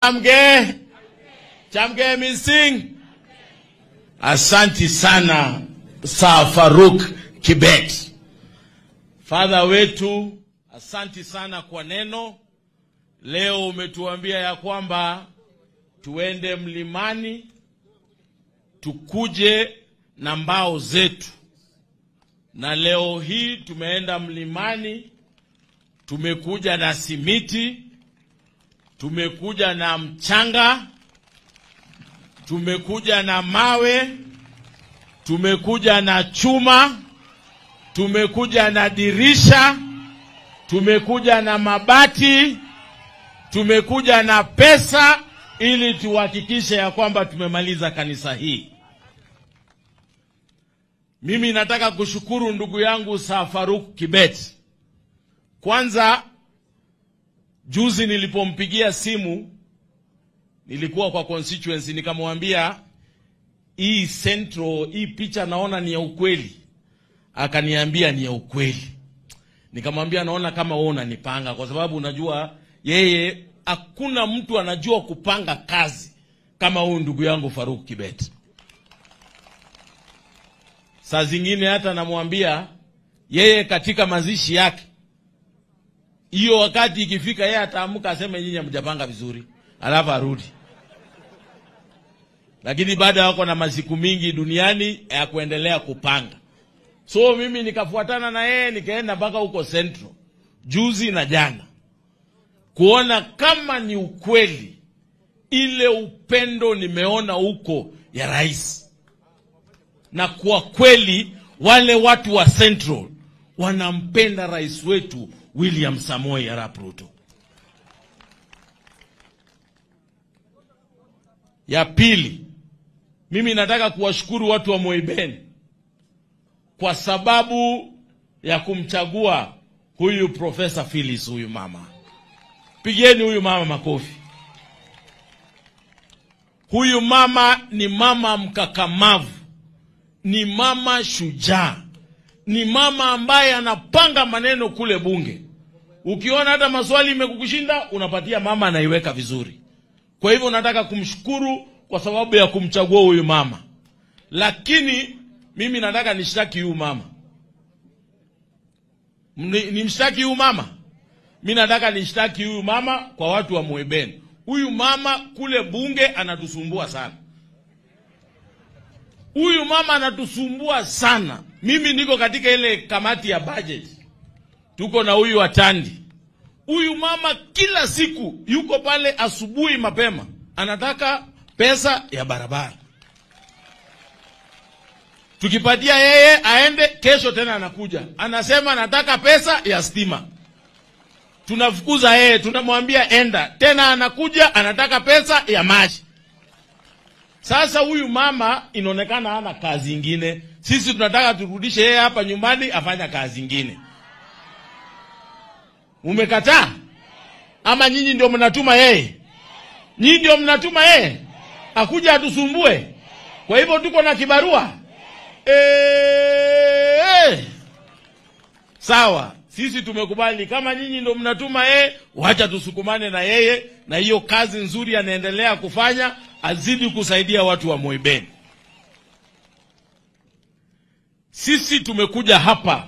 Chamge, chamge missing. Asanti sana Sir Farouk Kibet, father wetu, asanti sana kwa neno. Leo umetuambia ya kwamba tuende mlimani tukuje na mbao zetu, na leo hii tumeenda mlimani, tumekuja na simiti, tumekuja na mchanga, tumekuja na mawe, tumekuja na chuma, tumekuja na dirisha, tumekuja na mabati, tumekuja na pesa ili tuhakikishe ya kwamba tumemaliza kanisa hii. Mimi nataka kushukuru ndugu yangu Sir Farouk Kibet. Kwanza, juzi nilipompigia simu, nilikuwa kwa constituency, nikamwambia hii Central, hii picha naona ni ya ukweli. Akaniambia ni ya ukweli. Nikamwambia naona kama wewe unanipanga, kwa sababu unajua yeye hakuna mtu anajua kupanga kazi kama huyu ndugu yangu Farouk Kibet. Saa zingine hata namwambia yeye katika mazishi yake, hiyo wakati ikifika yeye ataamka aseme nyinyi hamjapanga vizuri, alafu arudi. Lakini baada wako na masiku mingi duniani ya kuendelea kupanga. So mimi nikafuatana na yeye nikaenda mpaka huko Central juzi na jana, kuona kama ni ukweli ile upendo nimeona huko ya rais. Na kwa kweli wale watu wa Central wanampenda rais wetu William Samoei Arap Ruto. Ya pili, mimi nataka kuwashukuru watu wa Moiben kwa sababu ya kumchagua huyu Professor Phyllis, huyu mama. Pigeni huyu mama makofi. Huyu mama ni mama mkakamavu, ni mama shujaa, ni mama ambaye anapanga maneno kule bunge. Ukiona hata maswali imekukushinda, unapatia mama anaiweka vizuri. Kwa hivyo nataka kumshukuru kwa sababu ya kumchagua huyu mama. Lakini mimi nataka nishtaki huyu mama. Nimshtaki huyu mama? Mimi nataka nishtaki huyu mama kwa watu wa Moiben. Huyu mama kule bunge anatusumbua sana. Huyu mama anatusumbua sana. Mimi niko katika ile kamati ya budget. Tuko na huyu Atandi. Huyu mama kila siku yuko pale asubuhi mapema, anataka pesa ya barabara. Tukipatia yeye aende, kesho tena anakuja anasema anataka pesa ya stima. Tunafukuza yeye, tunamwambia enda, tena anakuja anataka pesa ya maji. Sasa huyu mama inaonekana hana kazi nyingine. Sisi tunataka turudishe yeye hapa nyumbani afanya kazi nyingine. Umekataa? Ama nyinyi ndio mnatuma yeye? Nyinyi ndio mnatuma yeye akuja atusumbue? Kwa hivyo tuko na kibarua. Sawa, sisi tumekubali kama nyinyi ndio mnatuma yeye, wacha tusukumane na yeye, na hiyo kazi nzuri anaendelea kufanya, azidi kusaidia watu wa Moiben. Sisi tumekuja hapa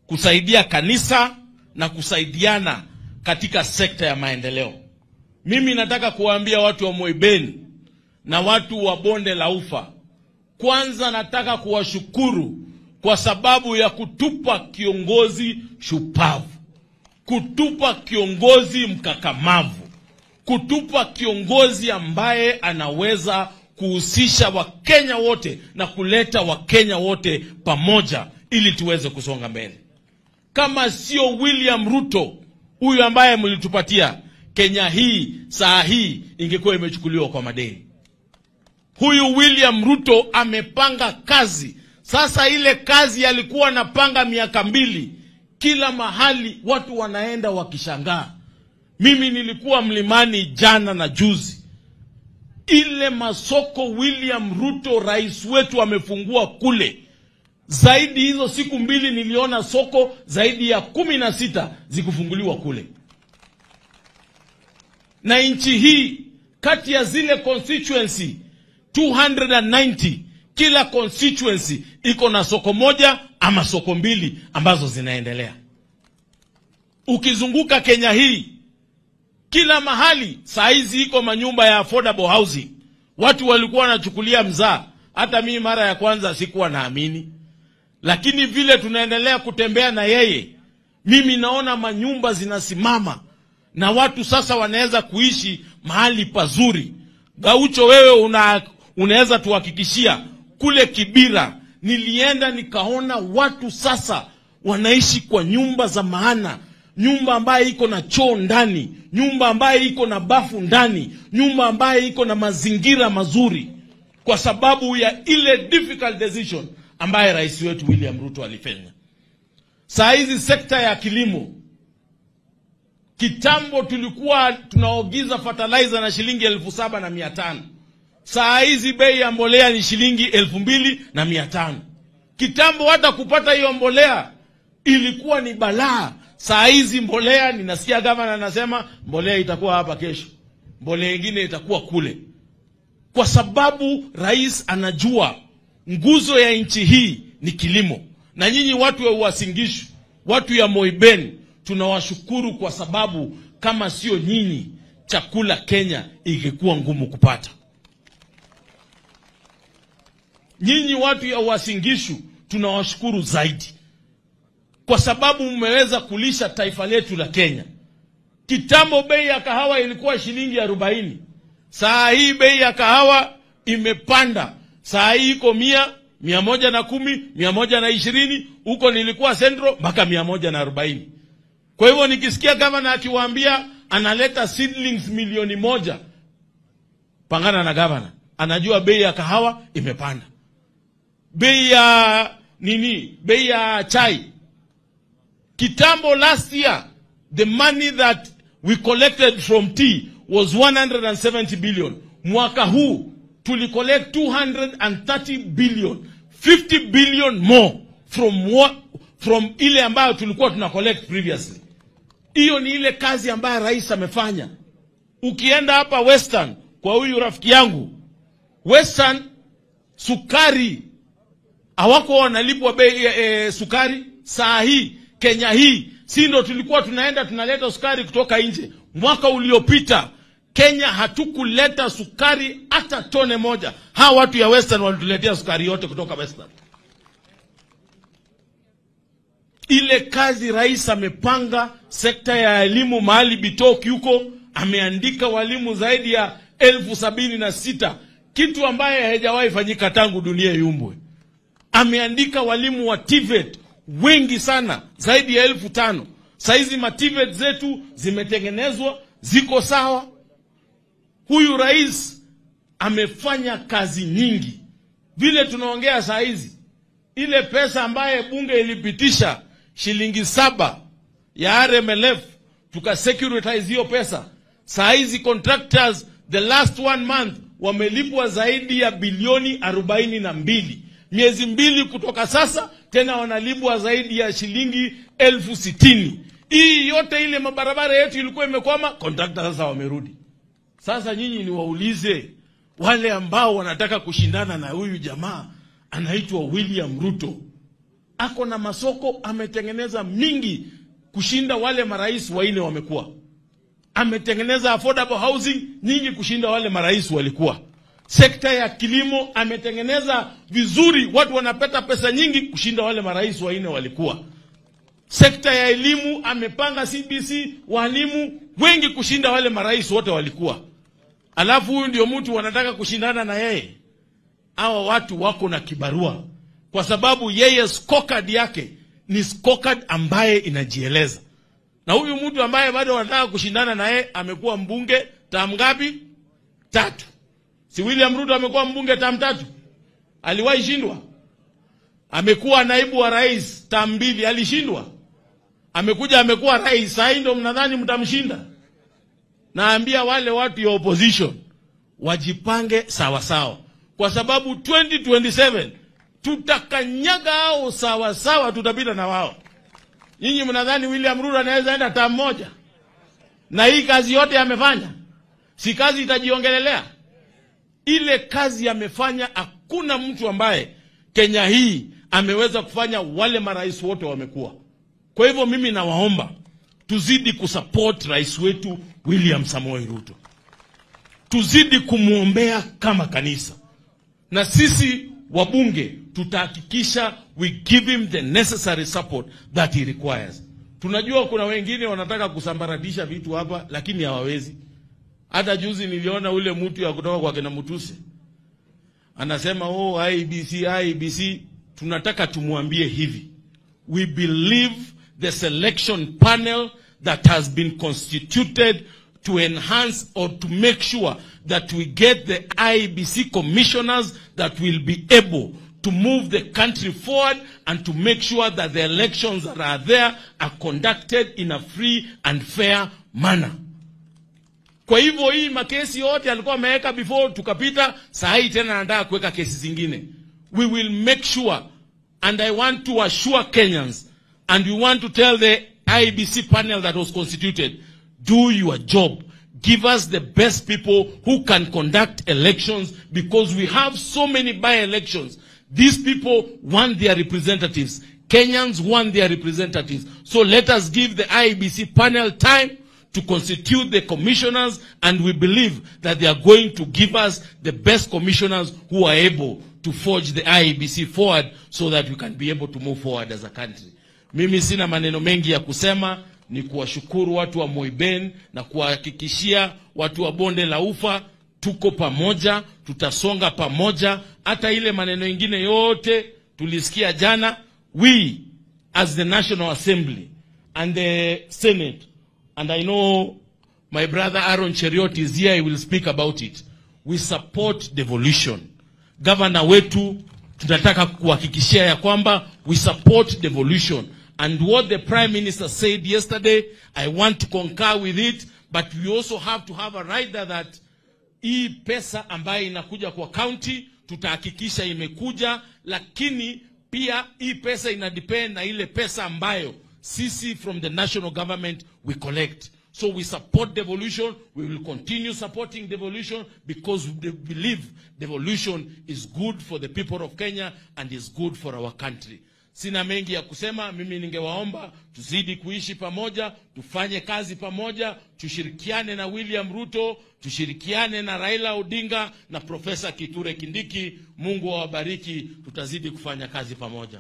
kusaidia kanisa na kusaidiana katika sekta ya maendeleo. Mimi nataka kuwaambia watu wa Moiben na watu wa Bonde la Ufa, kwanza nataka kuwashukuru kwa sababu ya kutupa kiongozi shupavu, kutupa kiongozi mkakamavu, kutupa kiongozi ambaye anaweza kuhusisha Wakenya wote na kuleta Wakenya wote pamoja ili tuweze kusonga mbele. Kama sio William Ruto huyu ambaye mlitupatia, Kenya hii saa hii ingekuwa imechukuliwa kwa madeni. Huyu William Ruto amepanga kazi. Sasa ile kazi alikuwa anapanga miaka 2, kila mahali watu wanaenda wakishangaa. Mimi nilikuwa mlimani jana na juzi. Ile masoko William Ruto rais wetu amefungua kule, zaidi hizo siku 2 niliona soko zaidi ya 16 zikufunguliwa kule. Na nchi hii kati ya zile constituency 290, kila constituency iko na soko moja ama soko mbili ambazo zinaendelea. Ukizunguka Kenya hii, kila mahali saa hizi iko manyumba ya affordable housing. Watu walikuwa wanachukulia mzaa. Hata mimi mara ya kwanza sikuwa naamini. Lakini vile tunaendelea kutembea na yeye, mimi naona manyumba zinasimama na watu sasa wanaweza kuishi mahali pazuri. Gaucho, wewe unaweza tuhakikishia kule Kibira nilienda nikaona watu sasa wanaishi kwa nyumba za maana, nyumba ambayo iko na choo ndani, nyumba ambayo iko na bafu ndani, nyumba ambayo iko na mazingira mazuri, kwa sababu ya ile difficult decision ambaye rais wetu William Ruto alifanya. Saa hizi sekta ya kilimo, kitambo tulikuwa tunaagiza fertilizer na shilingi 7,500. Saa hizi bei ya mbolea ni shilingi 2,500. Kitambo hata kupata hiyo mbolea ilikuwa ni balaa. Saa hizi mbolea, ninasikia gavana anasema mbolea itakuwa hapa kesho, mbolea nyingine itakuwa kule. Kwa sababu rais anajua nguzo ya nchi hii ni kilimo. Na nyinyi watu wa Uasin Gishu, watu ya Moiben, tunawashukuru kwa sababu kama sio nyinyi, chakula Kenya ingekuwa ngumu kupata. Nyinyi watu ya Uasin Gishu tunawashukuru zaidi kwa sababu mmeweza kulisha taifa letu la Kenya. Kitambo bei ya kahawa ilikuwa shilingi 40. Saa hii bei ya kahawa imepanda. Saa hii iko 100, 110, 120, huko nilikuwa Central mpaka 140. Kwa hivyo nikisikia gavana akiwaambia analeta seedlings 1,000,000, pangana na gavana, anajua bei ya kahawa imepanda. Bei ya nini? Bei ya chai. Kitambo last year, the money that we collected from tea was 170 billion. Mwaka huu tulicollect 230 billion, 50 billion more from ile ambayo tulikuwa tuna collect previously. Hiyo ni ile kazi ambayo rais amefanya. Ukienda hapa Western kwa huyu rafiki yangu, Western sukari hawako wanalipwa bei sukari. Saa hii Kenya hii, si ndo tulikuwa tunaenda tunaleta sukari kutoka nje. Mwaka uliopita Kenya hatukuleta sukari hata tone moja. Hawa watu ya Western walituletea sukari yote kutoka Western. Ile kazi rais amepanga, sekta ya elimu mahali Bitoki huko ameandika walimu zaidi ya 76,000, kitu ambaye haijawahi fanyika tangu dunia iumbwe. Ameandika walimu wa TVET wengi sana, zaidi ya 5,000. Saizi ma TVET zetu zimetengenezwa, ziko sawa. Huyu rais amefanya kazi nyingi. Vile tunaongea saa hizi, ile pesa ambaye bunge ilipitisha shilingi 7 ya RMLF, tukasecuritize hiyo pesa. Saa hizi contractors the last 1 month wamelipwa zaidi ya bilioni 42. Miezi 2 kutoka sasa tena wanalipwa zaidi ya shilingi 60,000. Hii yote ile mabarabara yetu ilikuwa imekwama, contractors sasa wamerudi. Sasa nyinyi ni waulize wale ambao wanataka kushindana na huyu jamaa anaitwa William Ruto. Ako na masoko ametengeneza mingi kushinda wale marais waine wamekuwa. Ametengeneza affordable housing nyingi kushinda wale marais walikuwa. Sekta ya kilimo ametengeneza vizuri, watu wanapata pesa nyingi kushinda wale marais waine walikuwa. Sekta ya elimu amepanga CBC, walimu wengi kushinda wale marais wote walikuwa. Alafu huyu ndio mtu wanataka kushindana na yeye. Hawa watu wako na kibarua, kwa sababu yeye scorecard yake ni scorecard ambaye inajieleza. Na huyu mtu ambaye bado wanataka kushindana na yeye amekuwa mbunge term ngapi? 3. Si William Ruto amekuwa mbunge term 3? Aliwahi shindwa? Amekuwa naibu wa rais term 2, alishindwa? Amekuja amekuwa rais, sasa ndio mnadhani mtamshinda? Naambia wale watu ya opposition wajipange sawa sawa, kwa sababu 2027 tutakanyaga hao sawa sawa, tutapita na wao. Nyinyi mnadhani William Ruto anaweza enda term moja? Na hii kazi yote amefanya? Si kazi itajiongelelea? Ile kazi amefanya, hakuna mtu ambaye Kenya hii ameweza kufanya, wale marais wote wamekuwa. Kwa hivyo mimi nawaomba tuzidi kusupport rais wetu William Samoei Ruto. Tuzidi kumuombea kama kanisa. Na sisi wabunge tutahakikisha we give him the necessary support that he requires. Tunajua kuna wengine wanataka kusambaratisha vitu hapa, lakini hawawezi. Hata juzi niliona ule mtu ya kutoka kwa kina Mutuse anasema, "Oh, IEBC, IEBC." Tunataka tumuambie hivi: we believe the selection panel that has been constituted to enhance or to make sure that we get the IEBC commissioners that will be able to move the country forward and to make sure that the elections that are there are conducted in a free and fair manner. Kwa hivyo hii makesi yote alikuwa ameweka before tukapita, saa hii tena anataka kuweka kesi zingine. We will make sure, and I want to assure Kenyans, and we want to tell the IEBC panel that was constituted, do your job. Give us the best people who can conduct elections, because we have so many by-elections. These people want their representatives. Kenyans want their representatives. So let us give the IEBC panel time to constitute the commissioners, and we believe that they are going to give us the best commissioners who are able to forge the IEBC forward so that we can be able to move forward as a country. Mimi sina maneno mengi ya kusema, ni kuwashukuru watu wa Moiben na kuwahakikishia watu wa Bonde la Ufa tuko pamoja, tutasonga pamoja. Hata ile maneno ingine yote tulisikia jana, we as the National Assembly and the Senate, and I know my brother Aaron Cheruiyot is here, he will speak about it. We support devolution. Governor wetu tunataka kuhakikishia ya kwamba we support devolution. And what the Prime Minister said yesterday, I want to concur with it, but we also have to have a rider that hii pesa ambayo inakuja kwa county tutahakikisha imekuja, lakini pia hii pesa ina depend na ile pesa ambayo sisi from the national government we collect. So we support devolution. We will continue supporting devolution because we believe devolution is good for the people of Kenya and is good for our country. Sina mengi ya kusema, mimi ningewaomba tuzidi kuishi pamoja, tufanye kazi pamoja, tushirikiane na William Ruto, tushirikiane na Raila Odinga na Profesa Kithure Kindiki. Mungu awabariki, tutazidi kufanya kazi pamoja.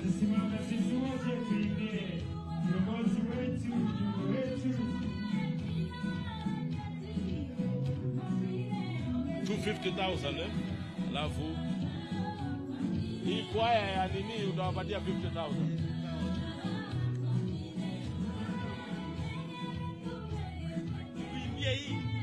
Tusimame sisi wote tuimbie kiongozi wetu, mjumbe wetu. 250,000 eh? Alafu hii kwaya ya nini utawapatia 50,000. Tuimbie hii.